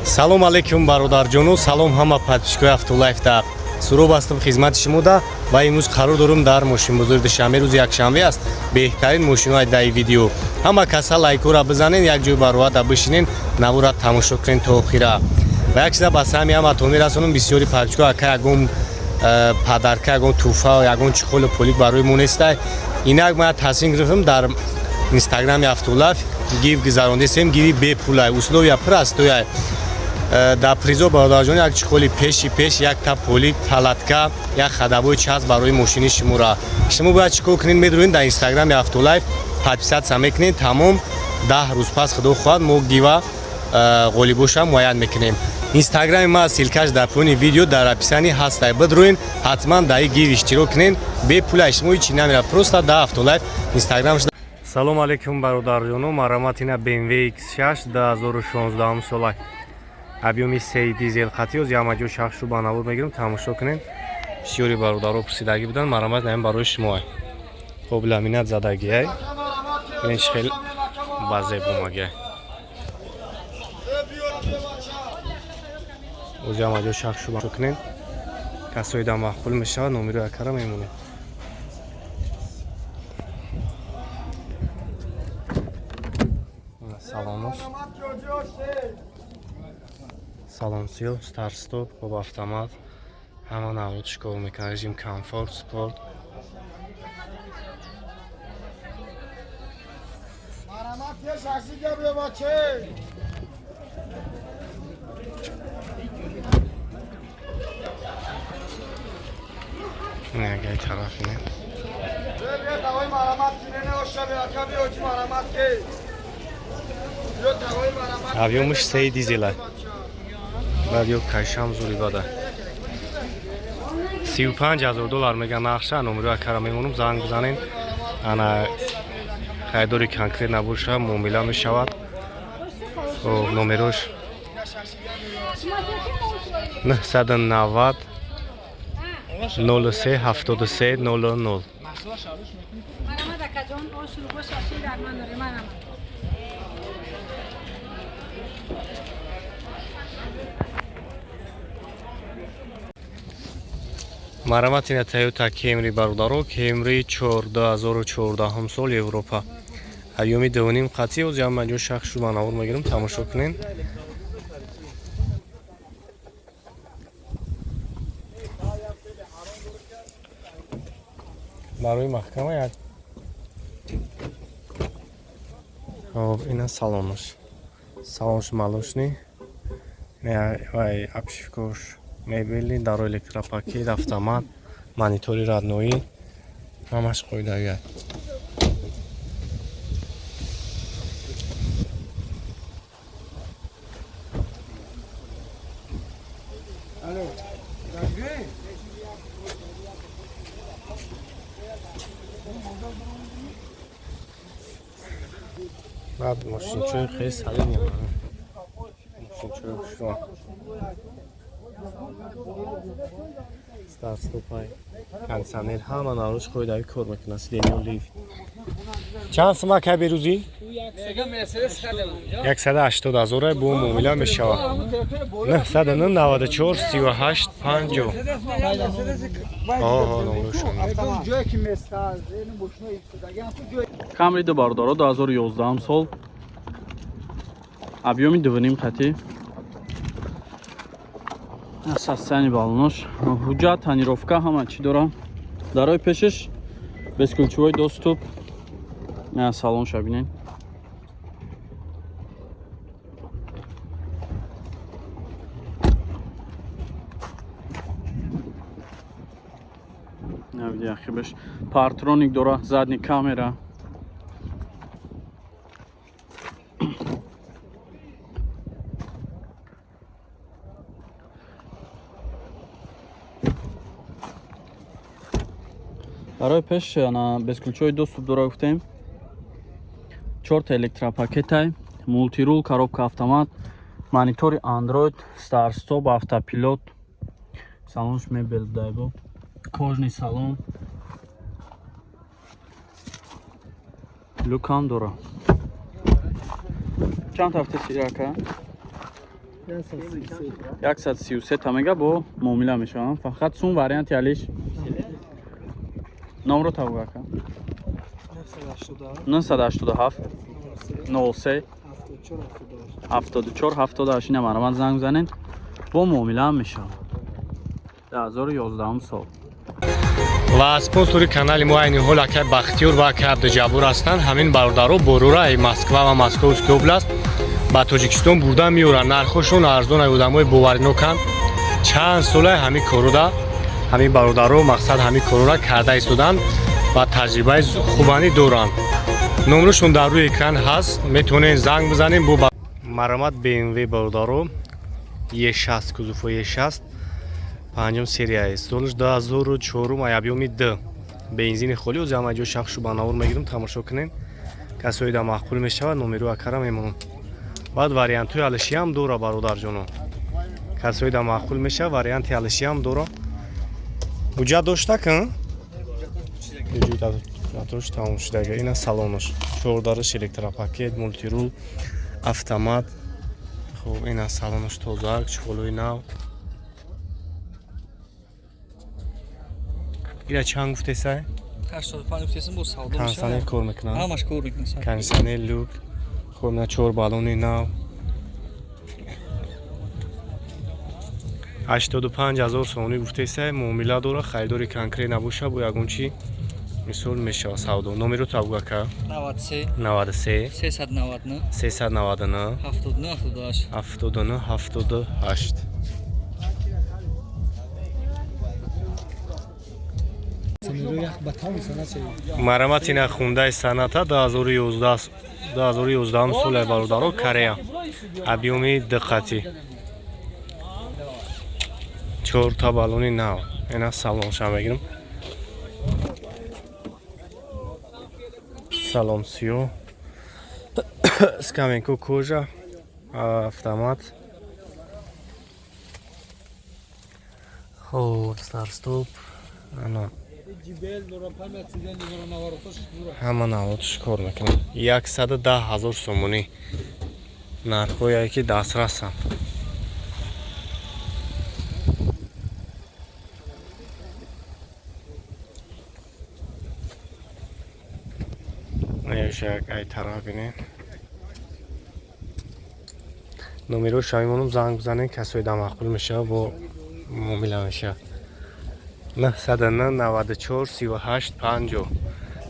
Салом алейкум, бародарҷону, салом ҳама подписчикои Автолайф. Дар Суроб ҳастам, хизмати шумода, ва имрӯз қарор дорум дар мошинбозори Душанбе. Рӯзи якшанбе аст. Беҳтарин мошинои даи видео. Ҳама каса лайкора бизанен, як ҷой бароата бишинен, навора тамошо кунен то охира. Ва як чиза ба саҳми ҳаматон мерасонам: бисёри подписчико, ака, ягон подарка, ягон тӯҳфа, ягон чехолу полик барои мо нестай. Инак ман тасмим гирифтам, дар инстаграми Автолайф гив гузарондесем, гиви бепулай, условия простояй. Дар призо, бародарҷон, як чехоли пеши пеш, як та полик, палатка, як ходовой часть барои мошини шумора. Шумо бояд чӣ кор кунед? Медуред дар инстаграми Автолайф, подписаться мекунед, тамом. 10 рӯз пас, худо хоҳад, мо гива ғолибоша муайян мекунем. Инстаграми ма ссылкаш дар поёни видео, дар описании ҳастай. Бидроен, ҳатман дар и гив иштирок кунед. Бепулай, шумо ҳичи намера, просто дар Автолайф инстаграм. Салом алейкум, бародарҷоно. Марҳамат, ина BMW X6, 2016 сола, объёми сей, дизел хати. Оз ямаҷо шахшу ба навор мегирам, тамошо кунед. Бисёри бародаро пурсидагӣ буданд. Марҳамат, наим барои шумо. Хоб, ламинат задагиай, ин хел ба зеб омагиай. Оз ямаҷо шахшу кунед. Касои да маъқул мешавад, номеро якара мемонед. Салонош, салон сиёҳ, старт-стоп, хоб, автомат, ҳама навъотш кор мекунад, режим комфорт, спорт. Марҳамат, یه شخصی بیا بچه. Ягай тараф ине. بیا دوای مرحمت کینه نوشه بیا که بیا چی مرحمت که بیا دوای مرحمت. Объёмаш сеи, дизела. Баъд ё кашам зури бада. 35 000 доллар меган нақша. Номеро акара мемонам, занг бизанен. Ана, харидори конкрет набоша, муомила мешавад. Хоб, номерош 990 03 73 00. مرحمت اکا جان، آش رو باش شیر من داره مرحمت. Марҳамат, ина Toyota Camry, бародаро, Camry 2014 сол, Европа, объёми дувним қатъи. Оз ям манҷо шахшу ба навор мегирам, тамошо кунен. Барои маҳкама як. Хоб, ина салонош, салонш молочный, вай обшивкош мебели, даро электропакет, автомат, монитори родноӣ, ҳамаш қоидавӣ. الو. Баъд мошинчои хеле салим, мошинчои хушро, старт-стопай, кондитсионер, ҳама наврош қоидави кор мекунад, сиденьё, лифт. Чанд сум, ака, берӯзӣ? 180 000 бо муомила мешавад. 994 38 50. Оҳо, номерошон. جایی که مساز این ماشینا ایستادگی هم تو جای Камри ду, бародаро, 2011 сол, объёми дувним қатӣ, состояние балонош, ҳуҷҷат, тонировка, ҳама чӣ дора. Дарои пешаш бесключевой доступ. Салонша бинед. Яхибаш парктроник дора, задний камера. Барои пеш ана бесключевой доступ дора, гуфтем. Чорта электропакетай, мультирул, коробка автомат, монитори Android, старт-стоп, автопилот. Салонш мебел дайбо, кожаный салон, люкам дора. Чанд ҳафта сирака? 133 та мега бо муомила мешаванд. Фақат сум варианти алиш. Номро табуг ака. 987 03 74 78. Ина марамат занг занед, бо муомила ҳам мешавад. 2011 сол. Ва спонсори канали мо айни ҳол акай Бахтиёр ва акай Абдуҷаббор ҳастанд. Ҳамин бародаро борураи Москва ва Московский област ба Тоҷикистон бурда меоранд. Нархҳошон арзон, одамои бовариноканд. Чанд солаи ҳамин коруда ҳамин бародаро мақсад ҳамин корора карда истоданд ва таҷрибаи хубанӣ доранд. Номрошон дар рӯи экран ҳаст, метавонед занг бизанем. Бо маромат BMW бародаро Е6, кузовҳо Е6, панҷум серияи, солш 2004, объёми д, бензини холӣ. Ози ҳама ҷо шахшу ба навор мегирам, тамошо кунем. Касои да маъқул мешавад, номеру акара мемонам. Баъд вариантҳои алишиам дора, бародарҷоно. Касои да маъқул мешавад, варианти алишиам дора. Ҳуҷҷат дошта кун, ҳуҷҷатош тамом шудага. Ина салонош, чордараш, электропакет, мультирул, автомат. Хуб, ина салонош тозак, чуқулои нав. Ира чанд гуфтесай? 85 гуфтесам, бо савдо. Кондиционер кор мекунад? Ҳамаш кор мекунад. Кондиционер, люк. Хуб, ина чор баллони нав. 85 000 сомонӣ гуфтесай, муомила дора. Харидори конкрет набоша, бо ягон чи мисол мешава савдо. Номеро табугака. 93. 93. 399. 399. 79 78. 79 78. Марамат ина хундаи саната, 2011 2011 соли, бародаро, Корея, объёми диққати, чорта баллони нав. Ина салонша мегирам. Салон сиё, скамейка кожа, автомат. Хоб, старт-стоп, ана ҳама наводш кор мекунад. 110 000 сомонӣ, нархҳое ки дастрасанд. Як ай тараф бинед. Номеро шавимонум, занг бизанед. Касои да маъқул мешавад, бо муомила мешавад. 909 94 38 50.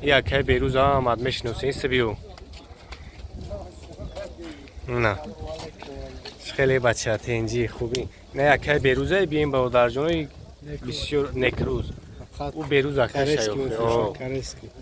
Якай берӯз омад, мешиносен сибию? На, хеле бача тенҷи хуби. На, якай берӯзае бием, бародарҷонои бисёр некрӯз. Ӯ берӯз акашаё.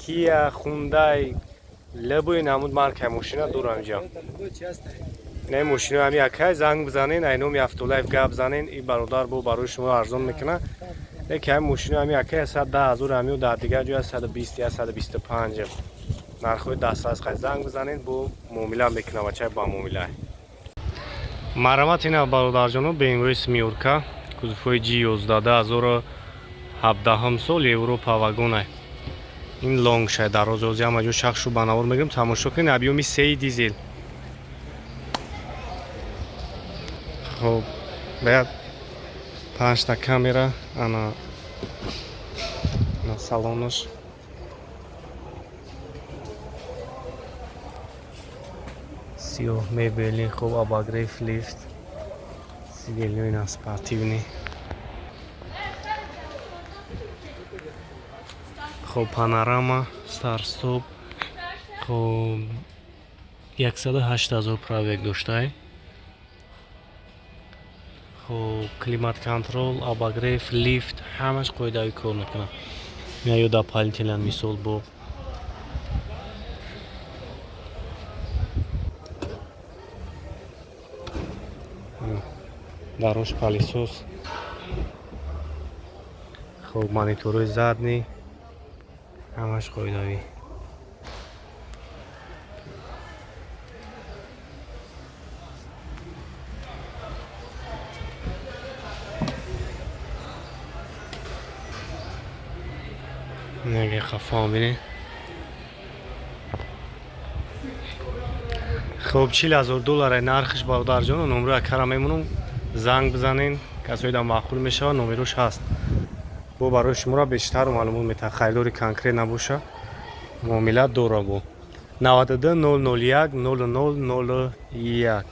Кия, Хундай, лебои намуд маркай мошина дорам инҷа. Не, мошино ҳами якай занг бизанен, ай номи Автолайф гап занен, и бародар бо барои шумо арзон мекунад. Леки ҳами мошино ҳами якай 110 000, ҳамиё дар дигар ҷоя 120, 125, нархҳои дастрас. Хай, занг бизанед, бо муомила мекунам, бачай ба муомила. Марамат ина, бародарҷоно, BMW семёрка, кузовҳои G11, 2017 сол, Европа, вагонай. Ин лонгшай, дарози. Ҳама ҷо шахшу ба навор мегирем, тамошо кунед. Объёми сеи, дизел. Хоб, бояд панҷта камера. Ана на салонош сиёҳ, мебели хуб, обогрев, лифт, сиденья ина спортивный. Хоб, панорама, старт-стоп. Хоб, 108 000 пробег доштай. Хоб, климат контрол, обогрев, лифт, ҳамаш қоидави кор мекунад. Ё дополнительно мисол бо дарош пылесос. Хоб, мониторҳои задний ҳамаш қоидавӣ. Неге хафо бинед. Хуб, 40 000 доллар нархш, бародарҷон. Номеро акара мемонам, занг бизанен. Касоида маъқул мешава, номерош ҳаст, бо барои шуморо бештар маълумот метаҳад. Харидори конкрет набоша, муомила дора. Бо 92 001 00 01.